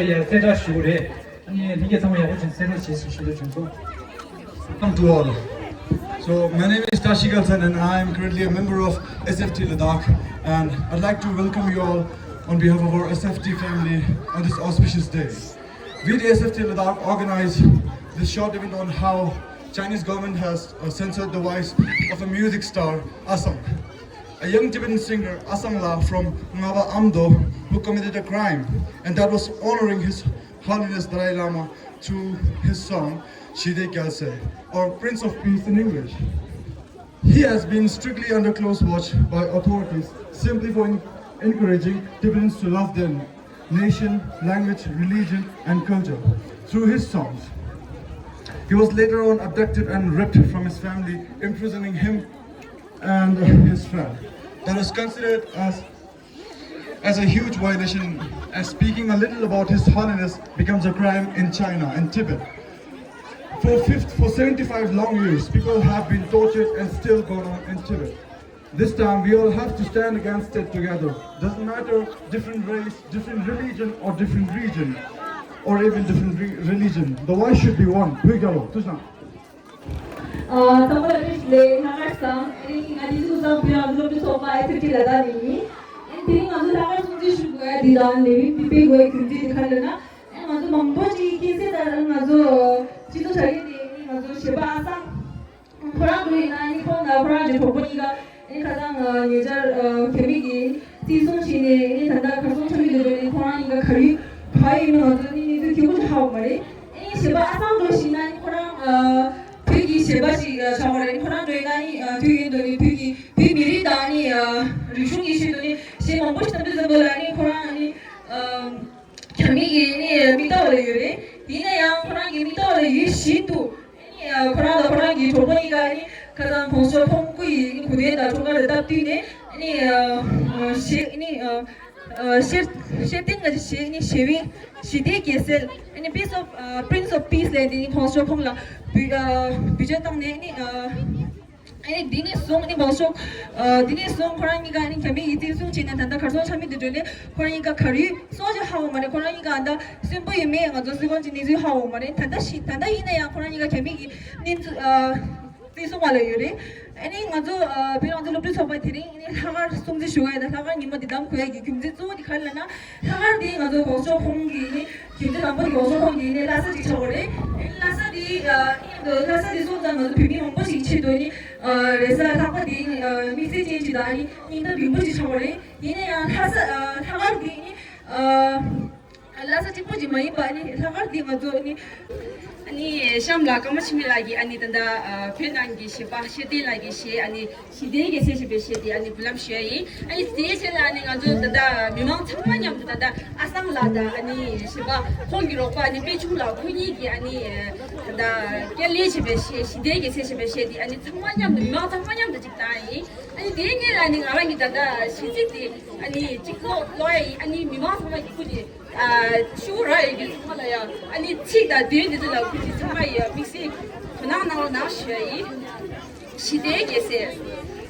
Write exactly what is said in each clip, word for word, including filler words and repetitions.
ཡ་གསལ་བསྒྲགས་ཞུ་གི་རེད། ཨ་ནི་ལྷན་རྒྱས་ཚང་མ་ཡག་པོ་བྱུང་གསལ་བསྒྲགས་བྱས་སུ་ཞུ་འདོད་བྱུང་སོང་། Welcome to all. So, my name is Tashi Galsan and I am currently a member of S F T Ladakh, and I'd like to welcome you all on behalf of our S F T family on this auspicious day. We, the S F T Ladakh, organize this short event on how Chinese government has, uh, censored the voice of a music star, Asang, a young Tibetan singer, Asang La from Ngaba Amdo, who committed a crime, and that was honoring His Holiness Dalai Lama through his song, Shide Gyalse, or Prince of Peace in English. He has been strictly under close watch by authorities simply for en-, encouraging Tibetans to love their nation, language, religion, and culture through his songs. He was later on abducted and ripped from his family, imprisoning him and his friend. That was considered as as a huge violation, as speaking a little about His Holiness becomes a crime in China and Tibet. For fifth, for seventy-five long years, people have been tortured and still going on in Tibet. This time, we all have to stand against it together. Doesn't matter different race, different religion, or different region, or even different re- religion. The voice should be one. Hui Gyalo, Tushna. ཨ། དང་པོ་ལ་བཀྲ་ཤིས་བདེ་ལེགས། ལྷག་དཀར་བཟང་། ཨ་ནི་ང་དེ་ཚོ་ཚང་བོད་རང་བཟོ་སློབ་གྲྭའི་ཚོགས་པ་ཨེ་སི་ཨེཕ་ཊི་ལ་དྭགས་ནས་ཡིན། ཨ་ནི་དེ་རིང་ང་ཚོ་ལྷག་དཀར་སྲུང་བརྩི་ཞུ་དགོས་ཡ་འདི་དང་ལས་རིམ་འདི་སྤེལ་དགོས་ཡ་རྒྱུ་མཚན་དེ་ག་རེ་ལབ་ན། ཨ་ནི་ང་ཚོ་མང་པོ་ཅིག་གིས་མཁྱེན་གསལ་ལྟར་ང་ཚོ་སྤྱི་ཚོགས་དྲ་རྒྱ་དེ་ནི་ང་ཚོ་གཞས་པ་ཨ་སང་ཁོ་རང་འགྲོ་ཡིན་ན། ཨ་ནི་ཁོང་དང་ཁོ་རང་གི་གྲོགས་པོ་གཉིས་ཀ་ཨ་ནི་ཁ་སང་ཉེ་ཆར་རྒྱ་མི་གིས་བཙན་བཟུང་བྱས་ནས། ཨ་ནི་ད་ལྟ་གར་སོང་ཆ་མེད་དུ་འགྲོ་ནས་ཁོ་རང་གཉིས་ཀ་ག་རེ་བྱས་ཡོད་མེད་ང་ཚོ་ནི་གནས་ཚུལ་གི་གུ་ཧ་གོ་མ་རེད། ཨེ་གཞས་པ་ཨ་སང་འགྲོ་ཞིག་ན་ནི་ཁོ་རང་ཨ་བོད་ཀྱི་གཞས་པ་ཞིག་ཨ་ཆགས་པ་རེད། ཁོ་རང་འགྲོ་ཡིན་ན་ནི་ཨ་དུས་རྒྱུན་དུ་ནི་བོད་ཀྱི་བོད་མི་རིགས་དང་ནི་ཨ་རིག་གཞུང་གི་ཆེད་དུ་ནི་གཞས་མང་པོ་ཞིག་བཏང་དུས་ཙམ་པ་ལ་ནི་ཁོ་རང་ནི་ཨ་རྒྱ་མི་གི་ནི་མིག་ལྟ་བ་ལ་ཡོད་རེད། ཡིན་ན་ཡང་ཁོ་རང་གི་མིག་ལྟ་བ་ལ་ཡོད་བཞིན་དུ། ཨ་ནི་ཁོ་རང་དང་ཁོ་རང་གི་གྲོགས་པོ་གཉིས་ཀ་ནི་ཁ་སང་གོང་ས་མཆོག་ཁོང་སྐུ་ཡི་གོ་སྟོན་དང་འཁྲུངས་སྐར་ལ་སྟབས་བསྟུན་ནས། ཨ་ནི་ཨ་གཞས་ཨ་ནི་ཨ་ཨ་ཤེར་ཤེར་ཏིང་ལ་ཞེས་ནི་ཞེ་བའི་ཞི་བདེའི་རྒྱལ་སྲས། ཨ་ནི་Peace of ཨ་Prince of Peace ལས་འདི་ནི་ཁོང་ཚོ་ཁོང་ལ་བུ་ཨ་བུ་ཆ་བཏང་ནས་ནི་ཨ་ཨ་ནི་འདི་ནས་བཟུང་ནི་མང་ཤོས་ཨ་འདི་ནས་བཟུང་ཁོ་རང་གཉིས་ཀ་ནི་རྒྱ་མི་ཡིས་བཙན་བཟུང་བྱས་ནས་ད་ལྟ་གར་སོང་ཆ་མེད་དུ་འགྲོ་ནས། ཁོ་རང་གཉིས་ཀ་ག་རེ་སོང་ཅི་ཧ་གོ་མ་རེད། ཁོ་རང་གཉིས་ཀ་ད་གསོན་པོ་ཡིན་མེད་ང་ཚོ་སུས་ཀྱང་ཅི་གནས་ཚུལ་ཧ་གོ་མ་རེད། ད་ལྟ་ཤི་ད་ལྟ་ཡིན་ན་ཡང་ཁོ་རང་གཉིས་ཀ་རྒྱ་མི་གིས་གནས་ཚུལ་ཨ། བཙན་བཟུང་བ་ལ་ཡོད་རེད། ཨ་ནི་ང་ཚོ་ཨ་བོད་རང་བཙན་སློབ་ཕྲུག་ཚོགས་པ་དེ་རིང་ཨ་ནི་ལྷག་དཀར་སྲུང་བརྩི་ཞུ་བ་ཡིན་ན། ལྷག་དཀར་ཉིན་མོ་འདི་གདམ་དགོས་ཡ་གི་རྒྱུ་མཚན་གཙོ་བོ་དེ་ག་རེ་ལབ་ན། ལྷག་དཀར་འདི་ང་ཚོ་གོང་ས་མཆོག་ཁོང་གི་ཨ་ནི་རྒྱུ་མཚན་དང་པོ་དེ་གོང་ས་མཆོག་ཁོང་གི་ཨ་ནི་ལྷ་ས་ཅིག་ཆགས་པ་རེད། ཨ་ནི་ལྷ་ས་འདི་ཨ་ཨིན་དུ་ལྷ་ས་འདི་སོང་ཙང་ང་ཚོ་བོད་མི་མང་པོ་ཞིག་ཆེད་དུ་ཨ་ནི་ཨ་རེས་གཟའ་ལྷག་པ་འདི་ཨ་དམིགས་བསལ་ཅན་ཅིག་དང་ཨ་ནི་སྙིང་སྟོབས་ཡོད་པོ་ཅིག་ཆགས་པ་རེད། ཡིན་ན་ཡང་ལྷ་ས་ཨ་ལྷག་དཀར་འདི་ཨ་ནི་ཨ། ལྷ་ས་གཅིག་པུ་ཅིག་མ་ཡིན་པ་ཨ་ནི་ལྷག་དཀར་འདི་ང་ཚོ་ཨ་ནི། ཨ་ནི་གཤམ་ལ་ཀརྨ་འཆི་མེད་ལགས་ཀྱིས་ཨ་ནི་ད་ལྟ་ཨ་བོད་ནང་གི་གཞས་པ་ཤེར་ཏིང་ལགས་ཀྱི་གཞས་ཨ་ནི་ཞི་བདེའི་རྒྱལ་མཚན་ཞེས་པའི་གཞས་དེ་ཨ་ནི་འབུལ་ལམ་ཞུ་ཡ་ཡིན། ཨ་ནི་དེའི་རྗེས་ལ་ཨ་ནི་ང་ཚོ་ད་ལྟ་མི་མང་ཚང་མ་མཉམ་དུ་ད་ལྟ་ཨ་སང་ལགས་དང་ཨ་ནི་གཞས་པ་ཁོང་གི་རོགས་པ་ཨ་ནི་དཔལ་ཆུང་ལགས་ཁོ་གཉིས་ཀྱིས་ཨ་ནི་ད་ལྟ་སྐྱེལ་ལེན་བྱས་པའི་གཞས་ཞི་བདེའི་རྒྱལ་མཚན་ཞེས་པའི་གཞས་དེ་ཨ་ནི་ཚང་མ་མཉམ་དུ་མི་མང་ཚང་མ་མཉམ་དུ་ཅིག་བཏང་ཡ་ཡིན། ཨ་ནི་དེའི་སྔོན་ལ་ཨ་ནི་ང་རང་གིས་ད་ལྟ་གཞས་ཚིག་དེ་ཨ་ནི་གཅིག་པོ་ཀློག་ཡ་ཡིན། ཨ་ནི་མི་མང་ཚང་མ་གི་སྐུ་ལས། ཨ་ཤུ་ར་ཡི་གེ་ཚང་མ་ལ་ཡང་ཨ་ནི་ཚིག་དང་དོན་འདི་ཚོ་ལ་ཁུ་ཅི་ཚང་མ་ཡི་དམིགས་བསལ་དོ་སྣང་གནང་རོགས་གནང་ཞུ་ཡ་ཡིན། ཞི་བདེའི་རྒྱལ་མཚན།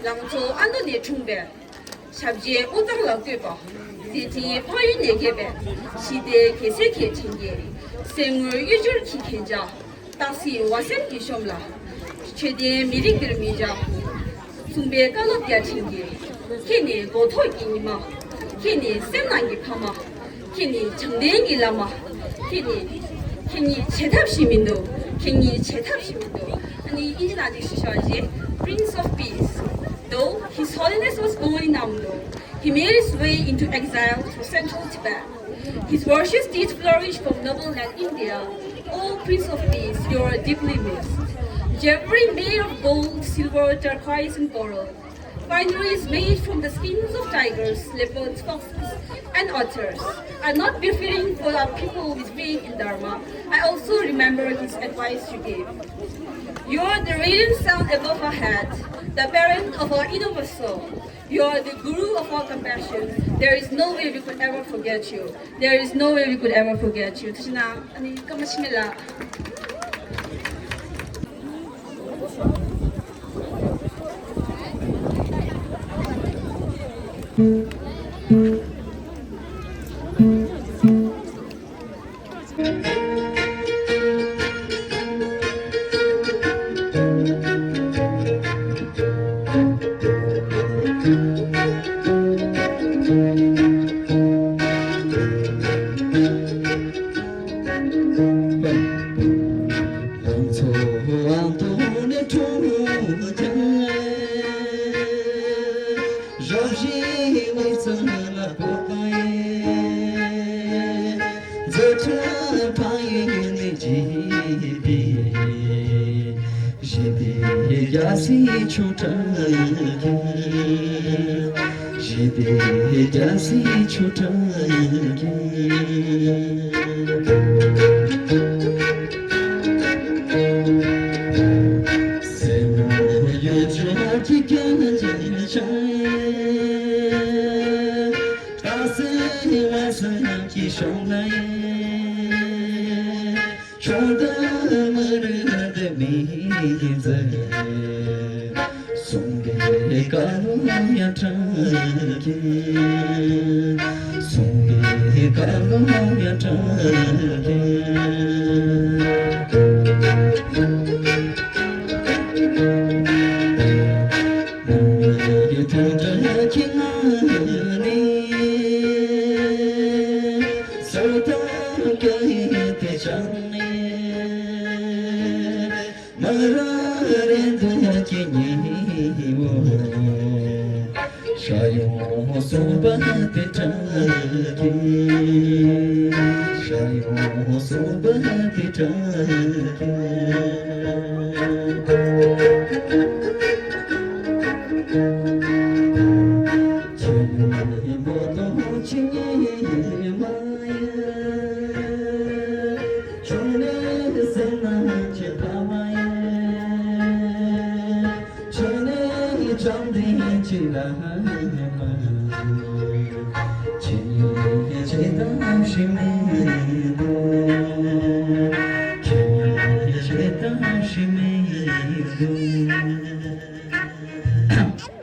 ལང་ཚོ་ཨ་མདོ་ནས་འཁྲུངས་པའི་ཞབས་རྗེས་དབུས་གཙང་ལ་བཀོད་པ། མཛད་འཕྲིན་འཕགས་ཡུལ་ནས་རྒྱས་པའི་ཞི་བདེའི་རྒྱལ་མཚན་གྱི་བྲིན་གྱིས་གསེར་དངུལ་གཡུ་བྱུར་གྱིས་གྱེན་འཇགས། སྟག་གཟིག་འོད་ཟེར་གྱི་གཤོམ་ལ། ཆོས་ལྡན་མི་རིགས་འདིར་མི་བཞག། གསུངས་པའི་བཀའ་སློབ་རྒྱ་ཆེན་གྱི། ཁྱེད་ནི་མགོ་ཐོག་གི་ཉི་མ། ཁྱེད་ནི་སེམས་ནང་གི་ཕ་མ། ཁྱེད་ནི་བྱམས་ལྡན་གྱི་བླ་མ། ཁྱེད་ནི། ཁྱེད་ཉིད་བྱེད་ཐབས་ཤིག་མི་འདུག་ཁྱེད་ཉིད་བྱེད་ཐབས་ཤིག་མི་འདུག་ཨ་ནི་ཨིན་ཇི་ནང་དུ་ཞུ་ཞོར་རྗེས། Prince of Peace, though His Holiness was born in Amdo, he made his way into exile to central Tibet. His worship did flourish from nobleland India. Oh, Prince of Peace, you are deeply missed. Jewelry made of gold, silver, turquoise, and coral, fineries made from the skins of tigers, leopards, foxes, and otters are not befitting for a people with faith in Dharma. I also remember his advice you gave. You are the radiant sun above our head, the parent of our innermost soul. You are the guru of our compassion. There is no way we could ever forget you. There is no way we could ever forget you. ཐུགས་རྗེ་གནང་། ཨ་ནི་ཀརྨ་འཆི་མེད་ལགས།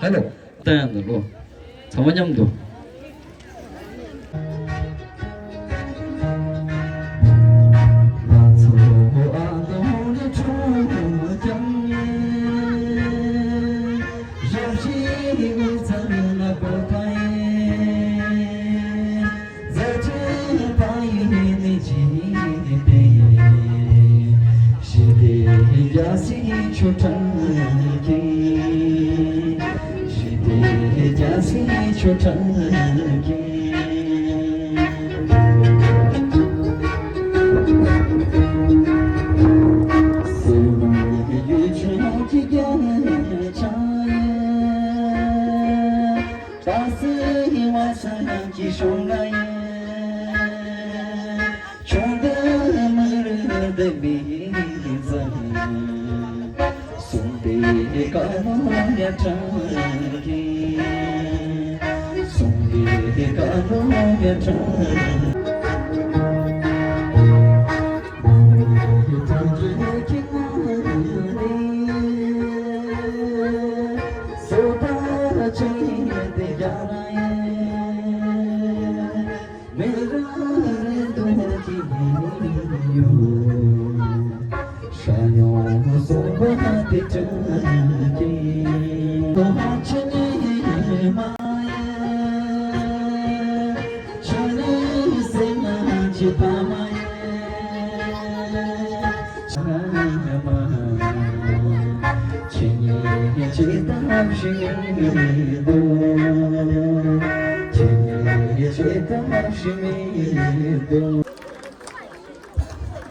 ཧེ་ལོ། བསྟན་ཡང་འདུག་ལོ། ཚང་མ་མཉམ་དུ།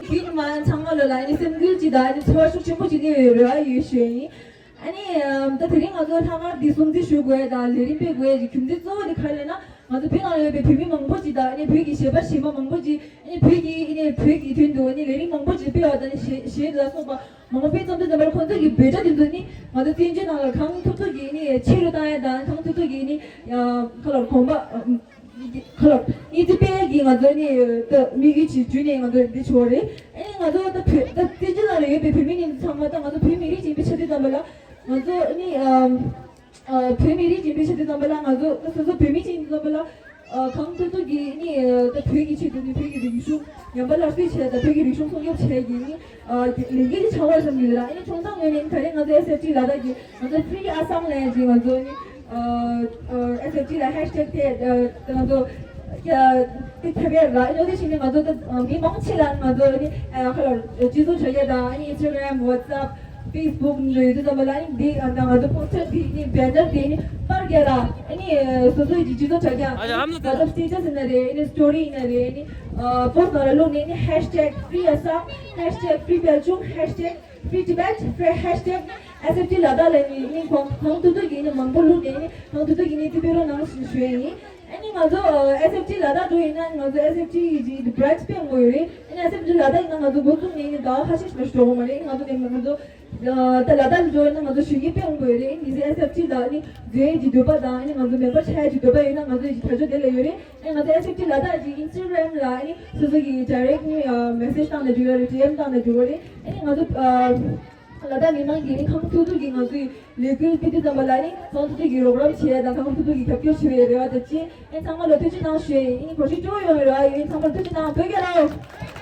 ཁྱེད་རྣམ་པ་ཚང་མ་ལོ་ལ་ཨ་ནི་སེམས་འགུལ་ཅིག་དང་ཨ་ནི་ཚོར་བ་ཤུགས་ཆེན་པོ་ཅིག་སླེབས་ཡོད་རེ་བ་ཡོད་ཞུ་ཡིན། ཨ་ནི་ཨམ་ད་དེ་རིང་ང་ཚོ་ལྷག་དཀར་འདི་སྲུང་བརྩི་ཞུ་དགོས་དང་ལས་རིམ་སྤེལ་དགོས་ཀྱི་རྒྱུ་མཚན་གཙོ་བོ་དེ་ག་རེ་ལབ་ན། ང་ཚོ་བོད་ནང་ལ་ཡོད་པའི་བོད་མི་མང་པོ་ཅིག་དང་ཨ་ནི་བོད་ཀྱི་གཞས་པ་གཞས་མ་མང་པོ་ཅིག་ཨ་ནི་བོད་ཀྱི་ཨ་ནི་བོད་ཀྱི་དོན་དུ་ཨ་ནི་ལས་རིམ་མང་པོ་ཅིག་སྤེལ་བ་དང་ཨ་ནི་གཞས་གཞས་ལ་སོགས་པ་མང་པོ་སྤེལ་ཙམ་དུ་འཛམ་བུ་གླིང་ཁོང་ཚོ་གི་འབོད་སྒྲ་དེ་ཚོ་ནི་ང་ཚོ་བཙན་བྱོལ་ནང་ལ་གང་ཐུབ་ཐུབ་ཀྱིས་ཨ་ནི་ཆེ་རུ་བཏང་ཡ་དང་གང་ཐུབ་ཐུབ་ཀྱིས་ཨ་ནི་ཡ་ཁ་ལོ་གོམ་པ། ཁ་ལོ། སྙིང་རྗེ་དཔལ་གྱིས་ང་ཚོ་ནི་ད་དམིགས་ཡུལ་ཅིག་བརྒྱུད་ནས་ང་ཚོ་འདི་བྱུང་བ་རེད། ཨ་ནི་ང་ཚོ་ད་བོད་ད་བཙན་བྱོལ་ནང་ལ་ཡོད་པའི་བོད་མི་ནི་ཚང་མ་ད་ང་ཚོ་བོད་མི་རིགས་ཅིག་ཡིན་པའི་ཆ་དེ་ཙམ་པ་ལ་ང་ཚོ་ནི་ཨམ་ཨ་བོད་མི་རིགས་ཅིག་ཡིན་པའི་ཆ་དེ་ཙམ་པ་ལ་ང་ཚོ་ད་སོ་སོ་བོད་མི་ཅིག་ཡིན་ཙམ་པ་ལ་ ཨ་གང་ཐུབ་ཐུབ་ཀྱིས་ནི་ཨ་ད་བོད་ཀྱི་ཆེད་དུ་ནི་བོད་ཀྱི་རིག་གཞུང་ཉམས་པ་སླར་གསོ་བྱས་དང་བོད་ཀྱི་རིག་གཞུང་སྲུང་སྐྱོབ་བྱས་ཀྱི་ནི་ཨ་ལས་འགན་ཅིག་ཆགས་པ་བསམ་གྱི་ཡོད་ར། ཨ་ནི་ཆུང་ཚང་ངོས་ནས་ནི་ད་རེས་ང་ཚོ་ཨེས་ཨེཕ་ཊི་ལ་དྭགས་ཀྱི་ང་ཚོ་ཕི་རི་ཨ་སམ་ལབ་ཡ་ཅིག་ང་ཚོ་ནི་ཨ་ཨ་ཨེས་ཨེཕ་ཊི་ལ་ཧེཤ་ཊེག་དེ་ཨ་ང་ཚོ་ཨ་དེ་ཐེབས་ཡ་ར། ཨ་ནི་འོ་དེ་བྱས་ནས་ང་ཚོ་ད་ཨ་མི་མང་ཆེ་ལ་ང་ཚོ་ནི་ཨ་ཁ་ལ་སྤྱི་ཚོགས་དྲ་རྒྱ་དང་ཨ་ནི་ཨིན་སི་ཊ་གྷ་རམ། ཝ་ཊི་སི་ཨེཕ། ཕེ་སི་བུག་འདྲ་ཡོད་དུས་ཙམ་པ་ལ་ཨ་ནི་འདི་ཨ་ད་ང་ཚོ་པོ་སི་ཊར་འདི་ནི་བེ་ནར་འདི་ནི་པར་རྒྱག་ར། ཨ་ནི་སོ་སོའི་གི་སྤྱི་ཚོགས་དྲ་རྒྱ་ཨ་ཡ་ཨ་མ་ལ་ད་ཝ་ཊི་སེབ་སི་ཊེ་ཊས་ཡིན་ན་རེད། ཨ་ནི་སི་ཊོ་རི་ཡིན་ན་རེད། ཨ་ནི་ཨ་པོ་སི་ཊི་ནང་ལ་བླུགས་ནས་ཨ་ནི་ཧེཤ་ཊེག་ཕི་རི་ཨ་སམ། ཧེཤ་ཊེག་ཕི་རི་བལ་ཅུང་། ཧེཤ་ཊེག་ཕི་རི་ཊི་བེཊ། ཧེཤ་ཊེག་ཨེས་ཨེཕ་ཊི་ལ་དྭགས་ལ་ནི་ཨ་ནི་གང་གང་ཐུབ་ཐུབ་ཀྱིས་ཨ་ནི་མང་པོ་བླུགས་ནས་ཨ་ནི་གང་ཐུབ་ཐུབ་ཀྱིས་ཨ་ནི་དེ་སྤེལ་རོགས་གནང་ཞེས་ཞུ་ཡ་ཡིན། ཨ་ནི་ང་ཚོ་ཨེས་ཨེཕ་ཊི་ལ་དྭགས་འགྲོ་ཡིན་ན་ང་ཚོ་ཨེས་ཨེཕ་ཊི་གི་བི་རན་ཆི་སྤེལ་དགོས་ཡོད་རེད། ཨ་ནི་ཨེས་ཨེཕ་ཊི་ལ་དྭགས་ཡིན་ན་ང་ཚོ་འགོ་བཙུགས་ནས་ཨ་ནི་ཟླ་བ་ཁ་ཤས་ཤིག་ལ་ཞིག་འགྲོ་དགོས་མ་རེད། ཨ་ནི་ང་ཚོ་ནས་ང་ཚོ་ད་ལ་དྭགས་འགྲོ་ཡིན་ན་ང་ཚོ་ཞུ་སྙན་སྤེལ་དགོས་ཡོད་རེད། ཨ་ནི་ཨེས་ཨེཕ་ཊི་ལ་ཨ་ནི་འཛུལ་ཡས་ཀྱི་འདོད་པ་དང་ཨ་ནི་ང་ཚོ་མེམ་བར་ཆགས་ཡས་ཀྱི་འདོད་པ་ཡོད་ན་ང་ཚོ་ཡི་དྲ་ཕྱོགས་དེ་ལ་ཡོད་རེད། ཨ་ནི་ང་ཚོ་ཨེས་ཨེཕ་ཊི་ལ་དྭགས་ཀྱི་ཨིན་སི་ཊ་གྷ་རམ་ལ་ཨ་ནི་སོ་སོ་གི་ཌའི་རེག་ནི་མེ་སེཇ་བཏང་ན་འགྲིག་གི་རེད། ཌི་ཨེམ་བཏང་ན་འགྲིག་གི་རེད། ཨ་ནི་ང་ཚོ་ལ་དྭགས་མི་མང་གིས་ཨ་ནི་གང་ཐུབ་ཐུབ་ཀྱིས་ང་ཚོའི་ལས་འགུལ་སྤེལ་དུས་ཙམ་པ་ལ་ཨ་ནི་གང་ཐུབ་ཐུབ་ཀྱིས་རོགས་རམ་བྱེད་ཡས་དང་གང་ཐུབ་ཐུབ་ཀྱིས་རྒྱབ་སྐྱོར་བྱེད་པའི་རེ་བ་དང་བཅས། ཨ་ནི་ཚང་མ་ལ་ཐུགས་རྗེ་གནང་ཞུ་ཡས་ཡིན། ཨ་ནི་གོ་སྒྲིག་སྤྲོ་བོ་ཡོང་བའི་རེ་བ་ཡོད། ཨ་ནི་ཚང་མ་ལ་ཐུགས་རྗེ་གནང་། བོད་རྒྱལ་ལོ།